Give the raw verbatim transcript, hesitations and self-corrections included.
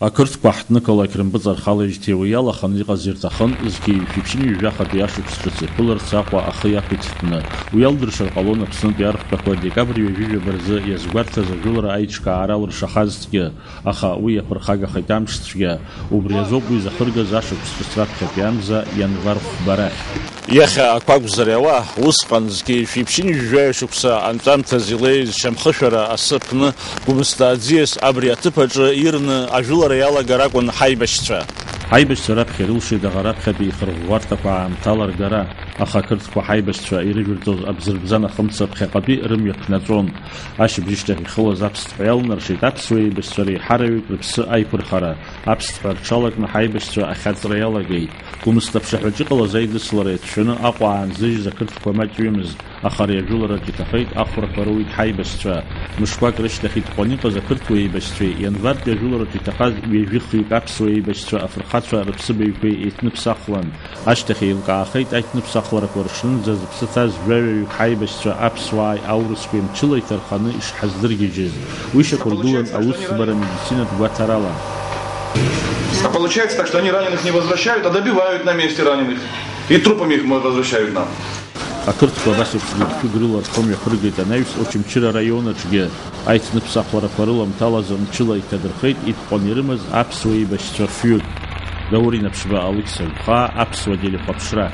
Ақырҭқәа ҳҭнықалақь рымпыҵархалеижьҭеи уи иалаханы иҟаз ирҭахын, зқьи жәшәи ԥшьынҩажәи жәахатәи ашықәс ҿыц иԥыларц Аҟәа ахы иақәиҭтәны. Уи алдыршар ҟалон Аԥснытәи архәҭақәа декабрь ҩажәи жәаба рзы иазгәарҭаз ажәылара аиҿкаара алыршахазҭгьы, аха уи иаԥырхагахеит амшцәгьа. Убри азоуп уи захыргаз ашықәс ҿыц раԥхьатәи амза ианвар хәба рахь. Иахьа ақәа акәзар иауа, усҟан зқьи жәшәи ԥшьынҩажәи жәаҩа шықәса анҵәамҭаз илеиз шьамхышәара асы ԥны, Гәымсҭа аӡиас абри аҭыԥ аҿы ирны ажәылара иалагар акәын ҳаибашьцәа. Ҳаибашьцәа раԥхьа ирылшеит аӷа раԥхьатәи ихырӷәӷәарҭақәа аамҭала ргара, аха ақырҭқәа ҳаибашьцәа ирыжәырҵоз абзырбзан ахымца ԥхьаҟатәи рымҩа ԥнаҵәон. Ашьыбжьышьҭахь ихылаз аԥсҭҳәа иалнаршеит аԥсуа еибашьцәа реиҳараҩык рыԥсы аиқәырхара. Аԥсҭҳәа рҽалакны ҳаибашьцәа ахьаҵра иалагеит. Гәымсҭа аԥшаҳәаҿы иҟалаз аидыслара иацәшәаны Аҟәа аанзыжьыз ақырҭқәа маҷҩымызт, аха ари ажәылараҿ иҭахеит ахәрақәа руит ҳаибашьцәа. Мышқәак рышьҭахь итҟәаны иҟаз ақырҭуа еибашьцәеи ианвартәи ажәылараҿ иҭахаз ҩажәи хҩык аԥсуа еибашьцәа афырхацәа рыԥсыбаҩқәеи еиҭныԥсахлан. Ашьҭахь еилкаахеит аиҭныԥсахларақәа ршынӡа зыԥсы ҭаз жәаҩаҩык ҳаибашьцәа аԥсуааи аурысқәеи мчыла иҭарханы ишҳаздыргьежьыз. Уи шьақәыргылан аусӡбара медицинатә гәаҭарала. А получается так, что они раненых не возвращают, а добивают на месте раненых. И трупами их возвращают нам. Ақырҭқәа абас еиԥш гыгшәыг рыла рхы мҩаԥыргеит анаҩс, Очамчыра араион аҿгьы аиҭныԥсахларақәа рыламҭалаз мчыла иҭадырхеит итҟәаны ирымаз аԥсуа еибашьцәа фҩык. Даур Инаԥшьба, Алықьса Гәхаа, аԥсуа телехәаԥшра.